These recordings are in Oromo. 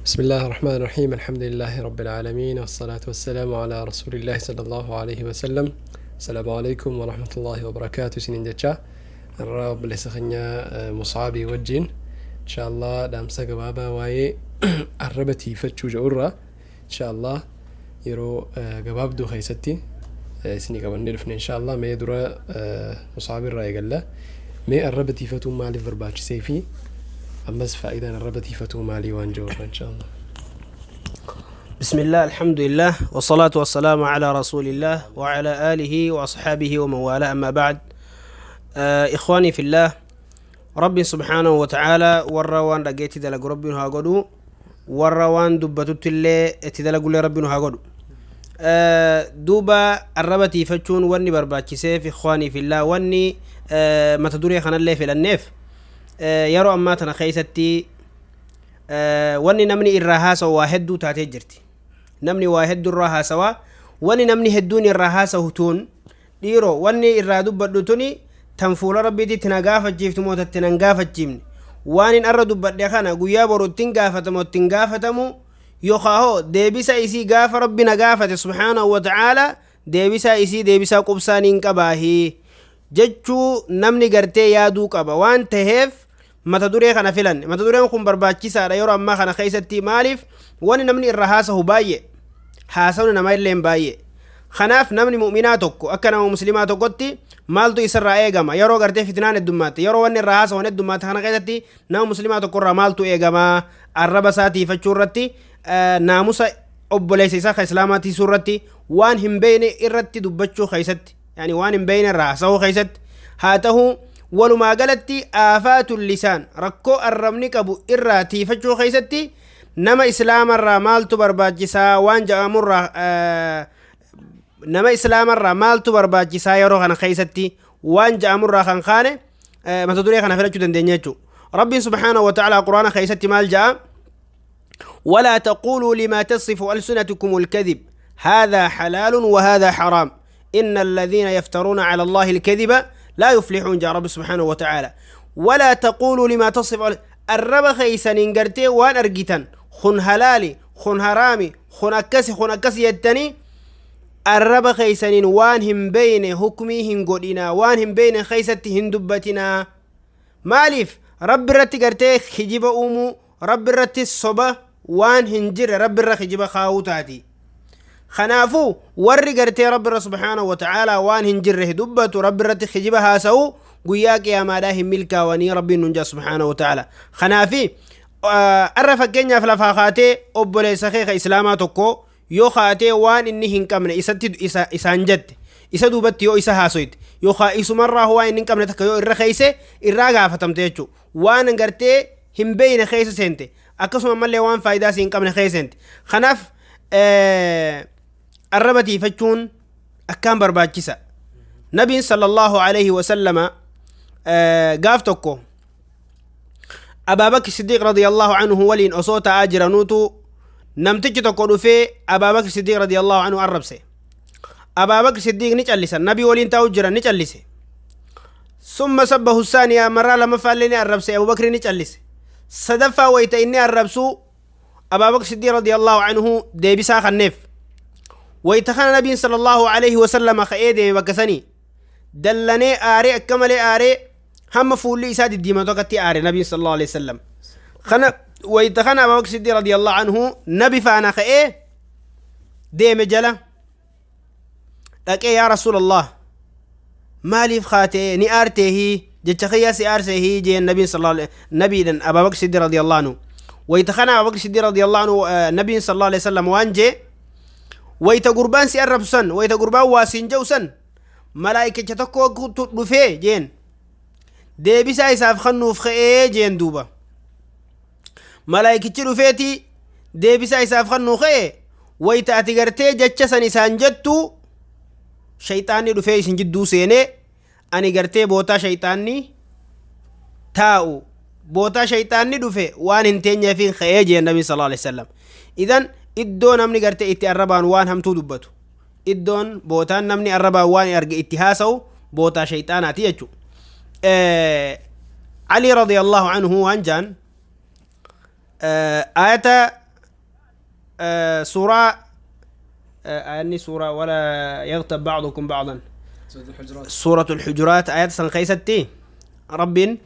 بسم الله الرحمن الرحيم، الحمد لله رب العالمين، والصلاة والسلام على رسول الله صلى الله عليه وسلم. السلام عليكم ورحمة الله وبركاته. Isiniin jecha irraa obboleessa keenya Musaabii wajjin insha Allah dhaamsa gabaabaa waa'ee arraba tiifachuu jedhurraa insha Allah yeroo gabaabduu keessatti isinii qabannee dhufne. Insha Allah mee dura Musaabii irraa eegalla. Mee arraba tiifatuun maaliif barbaachisee fi ammas faayidaan arraba tiifatuu maalii waan jedhurra insha Allah. بسم الله، الحمد لله، والصلاة والسلام على رسول الله وعلى آله وأصحابه ومن والاه، أما بعد. إخواني في الله، ربي سبحانه وتعالى warra waan dhageetti dalagu rabbi nu haa godhu، warra waan dubbatutti illee itti dalagullee rabbi nu haa godhu. Duuba arraba tiifachuun wanni barbaachiseef، إخواني في الله، wanni mata duree kanallee filanneef yeroo ammaa tana keessatti wanni namni irraa haasawu waa hedduu taatee jirti. Namni waa hedduu irraa haasawaa. Wanni namni hedduun irraa haasawu tun, dhiiroo, wanni irraa dubbadhu tuni tan fuula rabbiitti na gaafachiiftu moo tatti nan gaafachiifne? Waan hin arra dubbadhe kana guyyaa boru ittiin gaafatamu ittiin gaafatamu yookaa hoo deebisa isii gaafa rabbi na gaafate سبحانه وتعالى deebisa isii deebisaa qubsaan hin qabaahi jechuu namni gartee yaaduu qaba. Waan taheef mata duree kana filanne. Mata dureen kun barbaachisaadha yeroo ammaa kana keessatti. Maaliif? Wani namni irra haasahu baay'ee, haasawni namaa illeen baay'ee. Kanaaf namni mu'minaa tokko akka nama muslimaa tokkotti maaltu isarraa eegama? Yeroo gartee fitnaan heddummaate, yeroo wanni irraa haasawan heddummaate kana keessatti nama muslimaa tokko irraa maaltu eegama? Arraba isaa tiifachuu irratti, naamusa obboleessa isaa ka islaamaa tiisuu irratti, waan hin beekne irratti dubbachuu keessatti، yani waan hin beekne irraa haasawuu keessatti haa ta'u, walumaa galatti آفات اللسان، rakkoo arrabni qabu irraa tiifachuu keessatti nama islaamarraa maaltu barbaachisaa waan jedhamurraa, nama islaamarraa maaltu barbaachisaa yeroo kana keessatti waan jedhamurraa kan kaane mata duree kana filachuu dandeenya jechuudha. Rabbiin سبحانه وتعالى quraana keessatti maal jedha? ولا تقولوا لما تصف ألسنتكم الكذب هذا حلال وهذا حرام إن الذين يفترون على الله الكذب لا يفلحون. جاء رب سبحانه وتعالى: ولا تقولوا لما تصف arraba keeysaniin gartee waan argitan kun halaali، kun haraami، kun akkasi، kun akkasi jettanii arraba keeysaniin waan hin beyne hukmii hin godhinaa، waan hin beyne keeysatti hin dubbatinaa. Maaliif? Rabbi irratti gartee kijiba uumuu، rabbi irratti soba waan hin jirre rabbi irra kijiba kaawuu taati. Kanaafuu warri gartee rabbi irra سبحانه وتعالى waan hin jirre dubbatu، rabbi irratti kijiba haasa'u، guyyaa qiyaamaadhaa hin milkaawanii rabbiin nun jaa سبحانه وتعالى. Kanaafi arra fakkeenyaaf lafaa kaatee obboleessa kee ka islaamaa tokko yoo kaatee waan inni hin qabne isatti isaan jette، isa duubatti yoo isa haasoyte yookaan isumarraa waan inni hin qabne takka yoo irra keeyse, irraa gaafatamte jechuudha. Waan gartee hin beeyne keessa seente, akkasuma ammallee waan faayidaa si hin qabne keessa seente. Kanaaf arraba tiifachuun akkaan barbaachisa. Nabiin صلى الله عليه وسلم gaaf tokko Abaabakr Siddiiq رضي الله عنه waliin osoo ta'aa jiranuutu namtichi tokko dhufee Abaabakr Siddiiq رضي الله عنه arrabse. Abaabakr Siddiiq ni callisan. Nabii waliin taa'u jiran, ni callise. ثم سبه الثانية، marraa lamaffaallee ni arrabse. Abubakri ni callise. Sadaffaa wayta inni arrabsu Abaabakr Siddiiq رضي الله عنه deebisaa kanneef. Wayta kana nabiin صلى الله عليه وسلم ka'ee deeme. Bakka sanii dallanee aaree, akka malee aaree, hamma fuulli isaa diddiimatu akkatti aare nabiin صلى الله عليه وسلم. Kana wayta kana Abubakr Siddiq رضي الله عنه nabi faana ka'ee deeme. Jala dhaqee: "Yaa رسول الله، maaliif kaatee ni aarteehi? Jecha kiyyaa si aarseehi?" jeen nabiin صلى الله nabiidhan Abubakr Siddiq رضي الله عنه. Wayta kana Abubakr Siddiq رضي الله عنه nabiin صلى الله عليه وسلم waan jee: "Wayta gurbaan si arrabsan, wayta gurbaan waa siin je'u san, malaa'ikicha tokko dhufee jeen deebisaa isaaf kannuuf ka'ee jeen. Duuba malaa'ikichi dhufeeti deebisaa isaaf kannuu ka'e. Wayta ati gartee jecha san isaan jettu shayxaanni dhufee isin jidduu seenee, ani gartee bootaa shayxaanni taa'u, bootaa shayxaanni dhufe waan hin teenyeefin ka'ee" jeen nabi صلى الله عليه وسلم. Idan iddoo namni gartee itti arrabaan waan hamtuu dubbatu, iddoon bootaan namni arrabaan waan arge itti haasa'u bootaa shayxaanaati jechu. Ali رضي الله عنه waan jaan ayata Suuraa aayanni suuraa ولا يغتب بعضكم بعضا. سورة الحجرات. سورة الحجرات آيات san keeysatti Rabbiin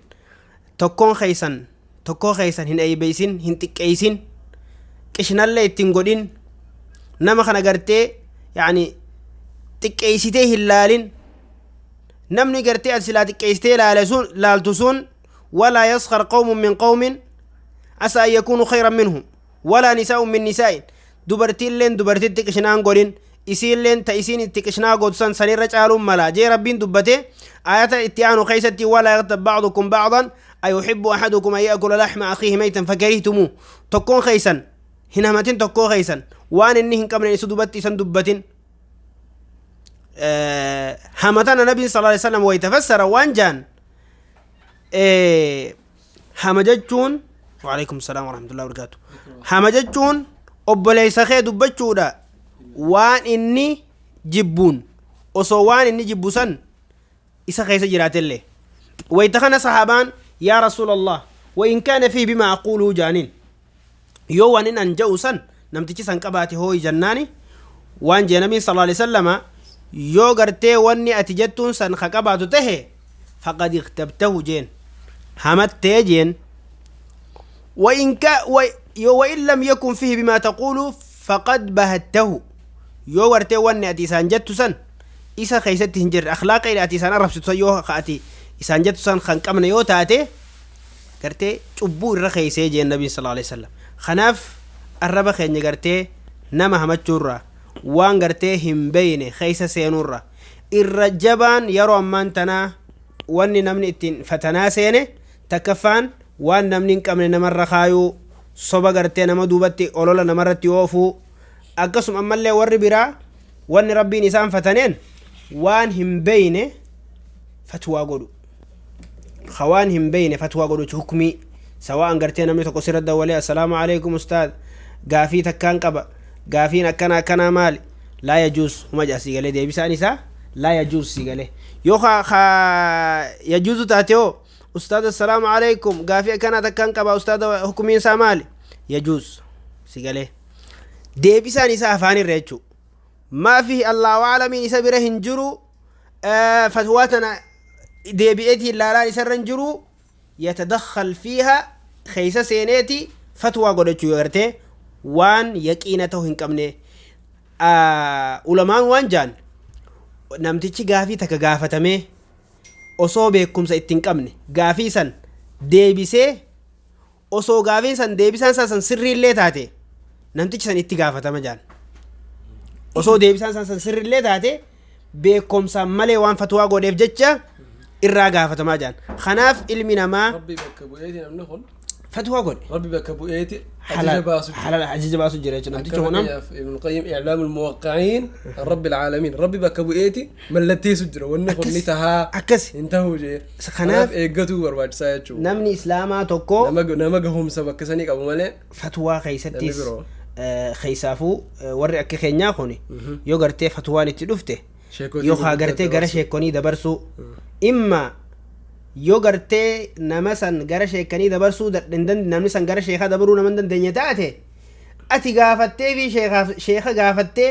tokkoon keeysan tokkoo keeysan hin eeybeysin, hin xiqqeeysin, qishnallee ittiin godhin, nama kana gartee yani xiqqeeysitee hin laalin. Namni gartee ati silaa xiqqeeysitee laale sun laaltu sun ولا يسخر قوم من قوم عسى أن يكونوا خيرا منهم ولا نساء من نساء. Dubartiilleen dubartitti qishnaan godhin, isiilleen ta isiin itti qishnaa godhu san sanirra caaluun mala jee Rabbiin dubbate. Ayata itti aanu keeysatti ولا يغتب بعضكم بعضا أيحب أحدكم أن يأكل لحم أخيه ميتا فكرهتموه. Tokkoon keeysan hin hamatin, tokkoo keeysan waan inni hin qabne isu dubatti isan dubbatin. Hamatana nabiin صلى الله عليه وسلم wayta fassara waan jaan hama jechuun, وعليكم السلام ورحمة الله وبركاته, hama jechuun obboleessa kee dubbachuudha waan inni jibbuun, osoo waan inni jibbu san isa keessa jiraatellee. Wayta kana sahaabaan يا رسول الله وإن كان فيه بما أقوله jaaniin, yoo waan inni an ja'u san namtichi san qabaate hooyi jannaani, waan jee nabiin صلى الله عليه وسلم yoo gartee wanni ati jettuun san ka qabaatu tahe فقد اغتبته jeen, hamattee jeen. وإن كا و وإن لم يكن فيه بما تقول فقد بهته. Yoo gartee wanni ati isaan jettu san isa keeysatti hin jirre, akhlaaqa ati isaan arrabsitu san yoo ka ati isaan jettu san kan qabne yoo taate, gartee cubbuu irra keeysee jeen nabiin صلى الله عليه وسلم. Kanaaf arraba keenya gartee nama hamachuurra, waan gartee hin beyne keeysa seenuurra irra jabaan. Yeroo ammaan tanaa wanni namni ittiin fatanaa seene takkaffaan waan namni hin qabne namarra kaayuu, soba gartee nama duubatti olola namarratti oofuu. Akkasuma ammallee warri biraa wanni Rabbiin isaan fataneen waan hin beyne fatwaa godhu, ka waan hin beyne fatwaa godhu, hukmii sawa'an gartee namni tokko sirra dawwalee السلام عليكم ustaad, gaafii takkaan qaba, gaafiin akkana akkanaa maali? لا يجوز huma jaa sii galee. Deebisaan isaa لا يجوز sii galee. Yoo ka يجوز taate hoo, ustaad السلام عليكم, gaafii akkanaa takkaan qaba ustaad, hukumiin isaa maali? يجوز si galee. Deebisaan isaa afaanirra jechuu maa fi الله أعلم isa bira hin jiru, fatwaa tana deebi'eetiin laalaan isarra hin jiru, يتدخل فيها keeysa seeneeti fatwaa godhachuu gartee waan yaqiina ta'u hin qabne. Ulamaan waan jaan namtichi gaafii takka gaafatamee osoo beekumsa itti hin qabne gaafii san deebisee, osoo gaafiin san deebisaan isaa san sirriillee taate, namtichi san itti gaafatama jaan. Osoo deebisaan isaa san sirriillee taate, beekumsaan malee waan fatwaa godheef jecha irraa gaafatamaa jaan. Kanaaf ilmi namaa Rabbi bakka bu'eeti namni kun fatwaa godhe. Rabbi bakka bu'eeti ajaja baasu jira. Halal ajaja baasu jira jechuudha namtichi kun. Fakkeenyaaf Ibn Qayyim إعلام الموقعين رب العالمين Rabbi bakka bu'eeti mallatteessu jira, wanni kun ni tahaa akkas hin tahuu jee. Kanaaf Kanaaf eeggatuu barbaachisaa jechuudha. Namni islaamaa tokko nama gahumsa bakka sanii qabu malee fatwaa keeysattis namni biroo. Keeysaafuu warri akka keenyaa kun yoo gartee fatwaan itti dhufte Sheekotii yoo haa gurguddaa gartee gara dabarsuu. Sheekonii dabarsuu imma yoo gartee nama san gara sheekanii dabarsuu hin namni san gara sheekaa dabaruu nama hin dandeenye taate, ati gaafattee fi sheeka gaafattee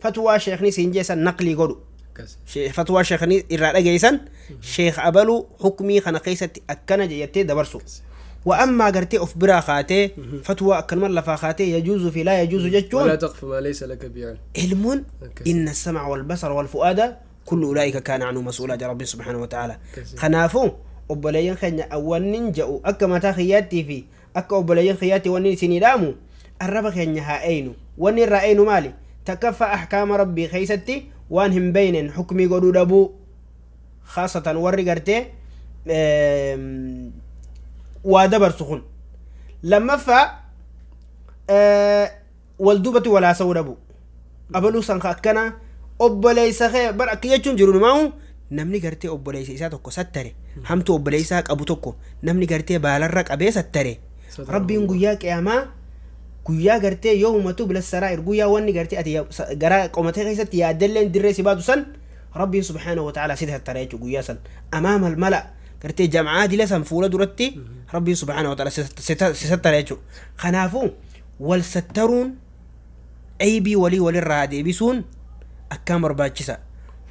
fatwaa sheekni siin jeessan naqlii godhu. Akkas. Fatwaa sheekni irraa dhageessan, sheek abaluu hukmii kana keessatti akkana jettee dabarsu. Wa ammaa gartee of biraa kaatee fatwaa akkanuma lafaa kaatee يجوز fi لا يجوز jechuun ولا تقف ما ليس لك به علم. علم. إن السمع والبصر والفؤاد كل أولئك كان عنه مسؤولا جل ربي سبحانه وتعالى. Kanaafuu obboleeyyan keenya, wannin ja'u akka mataa kiyyaattii fi akka obboleeyyan kiyyaatti wanni isinii dhaamu arraba keenya haa eeynu. Wanni irraa eeynu maali? Takkaffaa ahkaama Rabbii keeysatti waan hin beeynen hukmii godhuu dhabuu, khaasatan warri gartee waa dabarsu kun. Lammaffaa wal duubatti walaasa'uu dhabu, abaluu san ka akkana obboleessa kee bar akka jechuun jiru numaahu namni gartee obboleessa isaa tokko sattare, hamtu obboleessa isaa qabu tokko namni gartee baalarra qabee sattare, Satara. Rabbiin guyyaa qiyaamaa, guyyaa gartee يوم تبلى السرائر, guyyaa wanni gartee ati gara qomatee keessatti yaaddelleen dirree si baatu san, Rabbiin سبحانه وتعالى si sattare jechuudha. Guyyaa san أمام الملأ gartee jam'aa dila san fuula duratti Rabbiin سبحانه وتعالى si sattare jechuudha. Kanaafuu wal sattaruun Aybii walii walirraa deebisuun akkaan barbaachisa.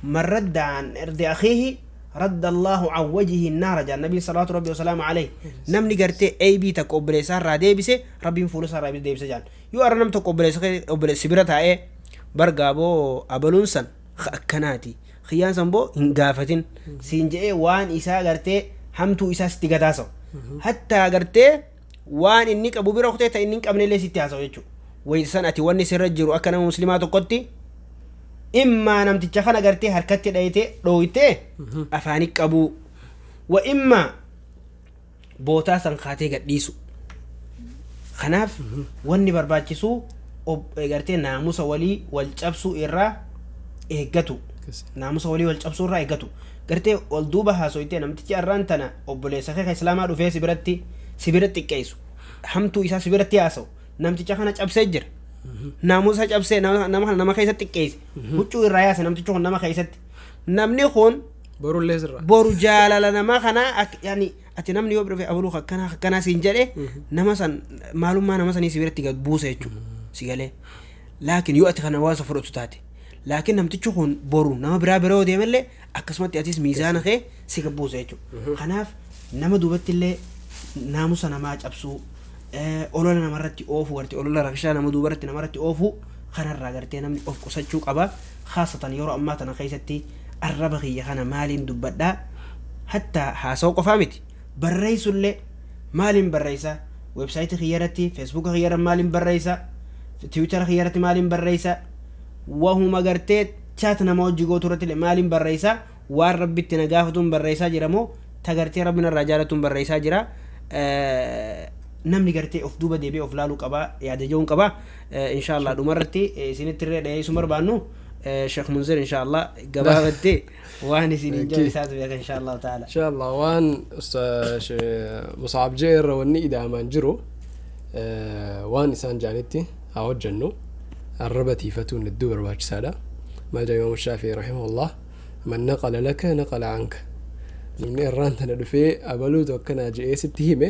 Man radda an irdi akhiihi radda Allaahu an wajhihi naara jedhan nabiin salawaatu rabbi wasalaamu alayhi. Namni gartee aybii takka obboleessa irraa deebise, rabbiin fuula isaa irraa ibidda deebisa jedhan. Yoo arra nam tokko obboleessa kee obboleessi bira taa'ee bar gaaboo abaluun san ka akkanaati, kiyyaan san boo hin gaafatin siin je'ee waan isaa gartee hamtuu isaa sitti gadaasawu, hattaa gartee waan inni qabu bira kutee ta inni hin qabnellee sitti haasawu jechuudha. Wayita san ati wanni sirra jiru akka nama muslimaa tokkotti immaa namticha kana gartee harkatti dhayitee dhooytee afaani qabuu, wa immaa bootaa san kaatee gadhiisu. Kanaaf wanni barbaachisu gartee naamusa walii wal cabsuu irraa eeggatu. Naamusa walii wal cabsuu irraa eeggatu. Gartee wal duuba haasoytee namtichi arraan tana obboleessa kee ka islaamaa dhufee si biratti si bira xiqqeessu, hamtuu isaa si biratti haasa'u, namticha kana cabsee jira. Naamusa cabsee nama nama kana nama keessa xiqqeesse. Huccuu irraa yaase namtichi kun nama keessatti. Namni kun Borullee sirra. Boru jaalala nama kanaa yani ati namni yoo dhufe abaluu akkanaa akkanaa siin jedhe, nama san maalummaa nama sanii si biratti gad buusa jechuudha. Si galee. Laakiin yoo ati kana waan isa fudhatu taate. Laakiin namtichi kun boru nama biraa bira yoo deemellee akkasumatti atis miizaana kee si gad buusa jechuudha. Kanaaf nama duubatti illee naamusa namaa cabsuu, olola namarratti oofuu, gartee olola rakshaa nama duubarratti namarratti oofuu kanarraa gartee namni of qusachuu qaba. Khaasatan yeroo ammaa tana keessatti arraba kiyya kana maaliin dubbadhaa, hattaa haasa'uu qofaa miti, barreessullee maaliin barreessa, website kiyya irratti, Facebook kiyya irratti maaliin barreessa, Twitter kiyya irratti maaliin barreessa, wahuma gartee chat nama hojii gootu irratti illee maaliin barreessa, waan rabbitti na gaafatuun barreessaa jira moo ta gartee rabbi narraa jaalatuun barreessaa jira? Namni gartee of duuba deebi'ee of laaluu qaba, yaada jechuun qaba. Inshallah dhumarratti isinitti illee dhiyeessuu barbaannu Sheekh Munzir inshallah gabaabatti waan isiniin jedhu isaatu beeka inshallah ta'ala. Inshallah waan Musaab jee irra wanni ida'amaan jiru waan isaan jaanitti haa hojjennu. Arraba tiifatuun hedduu barbaachisaadha. Maal jedha Imaam Shaafii rahimahullah? Man naqala laka naqala anka. Namni irraan tana dhufee abaluutu akkanaa je'ee sitti hime,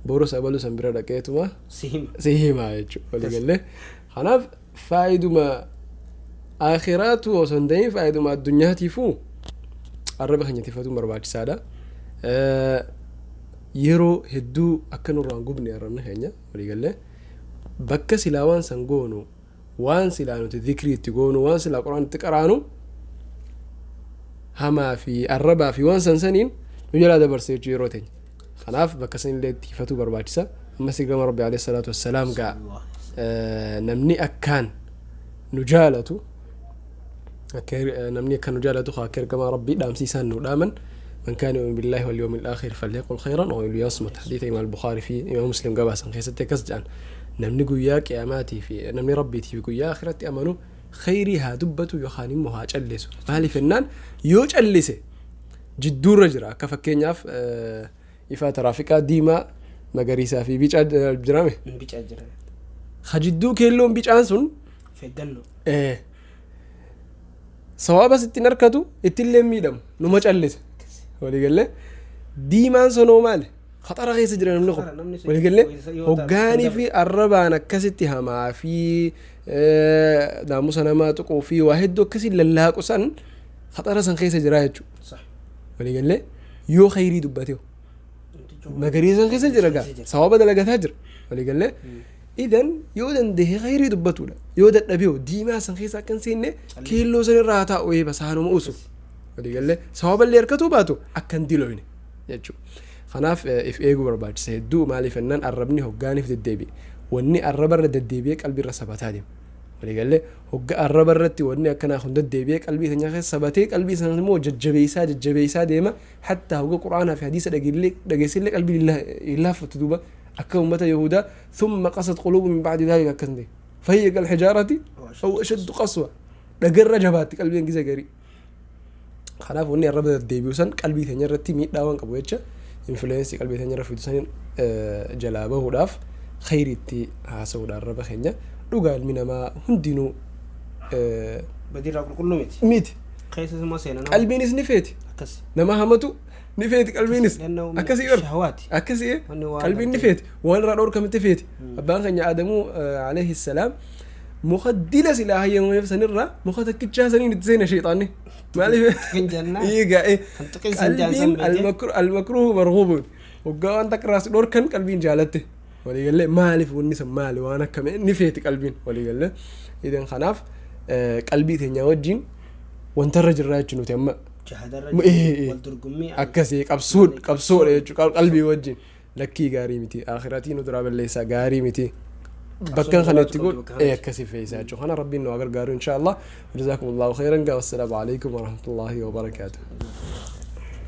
borus abaluu san bira dhaqeetuma si hima. Si himaa jechuudha. Waliigallee. Kanaaf faayiduma akhiraatu osoo hin ta'in faayiduma addunyaatiifuu arraba keenya tiifatuun barbaachisaadha. Yeroo hedduu akka nurraan gubne arrabni keenya waliigallee bakka silaa waan san goonu, waan silaa nuti dhikrii itti goonu, waan silaa quraan itti qaraanu, hamaa fi arrabaa fi waan san saniin nu jalaa dabarse jechuu yeroo teenya. Kanaaf bakka sanillee tiifatuu barbaachisa. Ammas gama Rabbi alayhi salaatu wassalaam gaa namni akkaan nu jaalatu akka namni akka nu jaalatu akka ergamaa Rabbii dhaamsi isaan nu dhaaman: من كان يؤمن بالله واليوم الآخر فليقل خيرا أو ليصمت. حديث إمام البخاري في إمام مسلم قباسا keessatti akkas jedhan: namni guyyaa qiyaamaatii fi namni rabbiitii fi guyyaa akhiratti amanu khayrii haa dubbatu yookaan immoo haa callisu. Maaliif jennaan yoo callise jidduurra jira. Akka fakkeenyaaf ifaa taraafikaa diimaa, magariisaa fi bicaa jirame. Bicaa jira. Ka jidduu keelloon bicaan sun Feggannoo. Sawaabas ittiin harkatu ittillee miidhamu numa callise. Waliigallee diimaan sonoo maali? Khaxara keessa jira namni kun. Khaxara, namni sun Waliigallee yoo hoggaanii fi arrabaan akkasitti hamaa fi naamusa namaa tuquu fi waa hedduu akkasii lallaaqu san khaxara san keessa jira jechuudha. Waliigallee yoo khayrii dubbate magariisa san keessa jira gaa sawaaba dalagataa jira. Waliigallee idan yoo danda'e khayrii dubbatudha. Yoo dadhabe hoo diimaa san keessa akka hin seenne keelloo san irraa haa taa'u, eeba saanuma usu. Waliigallee sawaaba illee harkatuu baatu akka hin diloyne jechuudha. Kanaaf if eeguu barbaachisa hedduu. Maaliif jennaan arrabni hoggaaniif deddeebi'e. Wanni arraba irra deddeebi'ee qalbii irra sabataa deema. Waliigallee hogga arraba irratti wanni akkanaa kun deddeebi'ee qalbii keenya keessa sabatee qalbii sana immoo jajjabeessaa jajjabeessaa deema. Hattaa hogga quraanaa fi hadiisa dhageessillee qalbii hin laaffatu. Duuba akka uummata Yahudaa ثم قست قلوبهم من بعد ذلك akkas ta'e فهي كالحجارة أو أشد قسوة, dhagarra jabaatti qalbiin gisa garii. Kanaaf wanni arraba deddeebi'u san qalbii teenya irratti miidhaa waan qabu jecha influence qalbii teenya irra fidu saniin jalaa bahuudhaaf khayriitti haasa'uudha arraba keenya. Dhugaa ilmi namaa hundinuu Badiirraa qulqulluu miti. Miti. Keessa immoo seena nama. Qalbiinis ni feeti. Akkas. Nama hamatu ni feeti qalbiinis. Lannoo akkasii bar shahawaati. Akkasii. Wanni waan qalbiin ni gartee- feeti, waan irraa dhorkamte feeti. Abbaan keenya Aadamuu alayhi salaam Muka dila silaa hayyamameef sanirraa muka takkichaa saniin itti seena sheexaanni. Maaliif? Tuqin jennaan. Eegaa Kan tuqin sin jaan qalbiin san beekte. almakruuhu marghuubun. Waggaa waan takka irraa si dhorkan qalbiin jaalatte. Waliigallee maaliif wanni san maali waan akkami ni feeti qalbiin waliigallee. Idan kanaaf qalbii teenyaa wajjin wantarra jirraa jechuun nuti amma Jahadarra Eh. wal dorgommii akkasii qabsuun qabsoodha jechuudha qalbii wajjin lakkii gaarii miti akhiratii nu duraa balleessaa gaarii miti bakka kana itti qabdu godhu bakka kanatti. Akkasii fe'isaa jechuudha. Kana rabbiin nu haa gargaaru insha Allah. Jazaakumullahu khairan. Gaa wassalaamu alaikum warahmatullahi wabarakaatuh.